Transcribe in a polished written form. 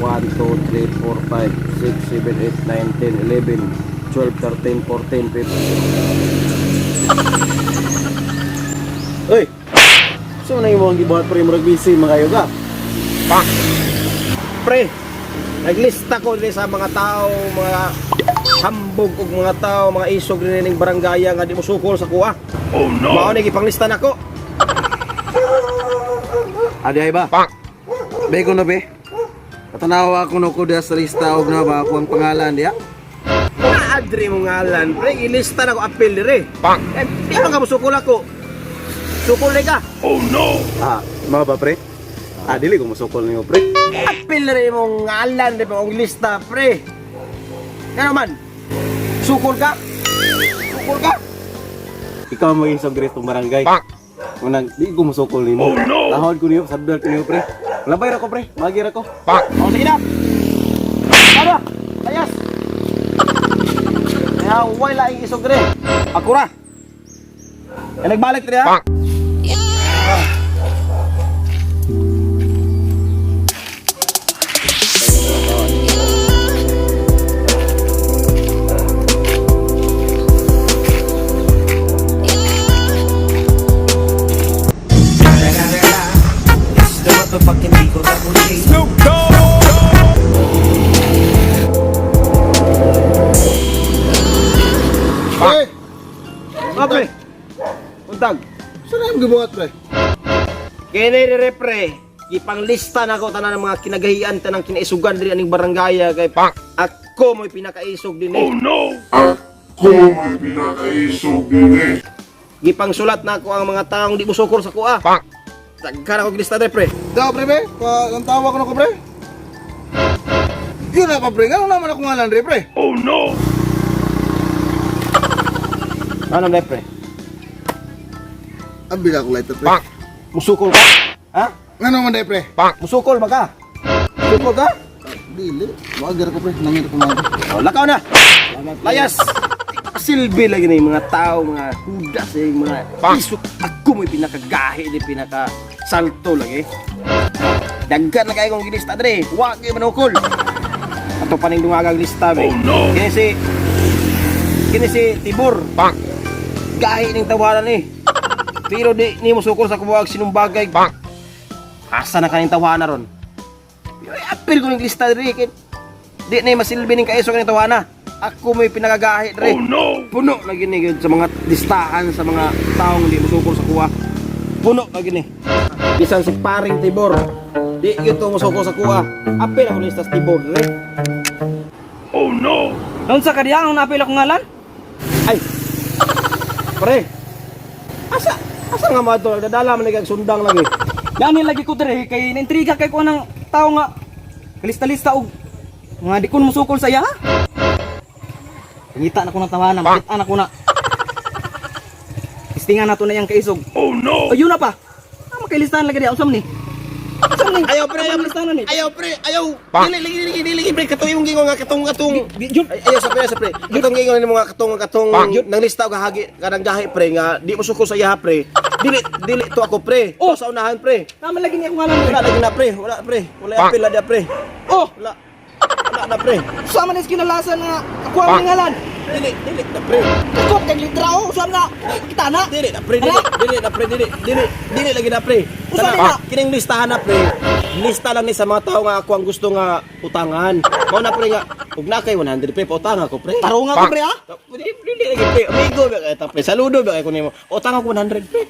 1, 2, 3, 4, 5, 6, 7, 8, 9, 10, 11, 12, 13, 14, 15. Uy! So na imong gibuhat, pre, murag busy mga kayo ka. Pre, naglista ko diri sa mga tao, mga hambog og mga tao, mga isog rin ning barangaya nga di mo sukol sa kuha. Oh no. Mao ni gipanglista nako. Adi ay ba? Be ko na be. Katanawa ko no ko diya sa lista og na ba ako ang pangalan diya. Naadri mo ngalan, pre, ilista nako apel dire. Eh, di man ka mo sukol ako. Sukol ni ka. Ah, mao ba, pre? Ah, dili ko mosukol nimo, pre. Apel dire mo ngalan dire pa akong lista, pre. Ngano man? Sukol ka? Sukol ka? Ikaw ang maging diri sa barangay. Unang di ko mosukol nimo. Oh no. Tahod ko niyo, sadol ko niyo, pre. Labay ra ko, pre. Magi ra ko. O, sige na. Ano? Layas. Kaya way laing isog dire. Ako ra. Eh, nagbalik dire ha? Pre! Oh, pre. Untag. Saan na yung gibuhat, pre? Kini dire, pre. Gipanglista na ako tanan ng mga kinagahian tanang kinaisugan diri aning barangaya kay ako mo'y pinakaisog din eh. Oh no. Ako may pinakaisog din eh. Gipangsulat na ako ang mga taong di mosukol sa kuha. Daghan ako lista dire, pre. Daw, pre, be? Pa, ang tawa ko na ko, pre. Yun na pa, pre. Ano naman ako ngalan, pre, pre? Ano na, pre? Ang bila ko lighter, pre. Musukol ka? Ha? Ano man, pre? Musukol ba ka? Musukol ka? Dili. Wagar ko, pre. Nangir ko na. Oh, lakaw na. Layas. Silbi lagi na yung mga tao, mga hudas, eh, yung mga isok. Ako mo'y pinakagahi, di pinaka salto lagi. Daghan na kayo kong gilista dre. Wa kayo manukol. Ato pa ning dungagang lista be. Oh, no. Kini si Tibor. Gahi ning tawanan eh. Pero di ni mo sukol sa kuwag sinumbagay. Asa na kaning tawana ron? Pero apil ko ning lista dre kay di na masilbi ning kaisog ning tawana. Ako may pinakagahi dre. Oh no. Puno na gini gyud sa mga listahan sa mga taong di mosukol sa kuha. Puno na gini. Bisan si paring Tibor. Di gyud to mosukol sa kuha. Apil ako lista sa Tibor dre. Naunsa ka diya ang napil akong ngalan? Ay. Pre. Asa asa nga mo ato nagdadala man kag sundang lagi. Gani lagi ko dire kay naintriga kay ko ng tao nga kalista-lista og nga di ko musukol sa iya. ha? Pangita na ko ng tawanan, makita na ko na. Istingan na to na iyang kaisog. Oh no. Ayun na pa. Ah, makailistahan lagi diya unsa man ni? Unsa man ni? Ayaw pre, ayaw. Listahan ni. Ayaw pre, ayaw. Dili lagi dili dili lagi pre katong imong gingon nga katong katong Jud, Ay, ayaw sa pre, sa pre. Katong gingon nimo nga katong katong nang lista og hagi kanang gahi pre nga di mo suko sa iya pre. Dili dili to ako pre. Oh. Oh, sa unahan pre. Tama lagi niya akong ngalan. Wala lagi na pre, wala pre. Wala apil na dia pre. Oh, Wala. Wala na pre. sa man is kinalasan nga ako ang ngalan. Dili dili na pre. Ako kay litra oh, usa na. Kita na. Dili na pre, dili dili na pre, dili dili dili lagi na pre. Usa Kana, na. kining listahan na pre. Lista lang ni sa mga tao nga ako ang gusto nga utangan. Mao na pre nga ug na kay 100 pre, pautang ako pre. Tarunga ko pre ah. Dili dili lagi pre. Amigo ba kay ta pre. Saludo ba kay ko nimo. Utang ako 100 pre.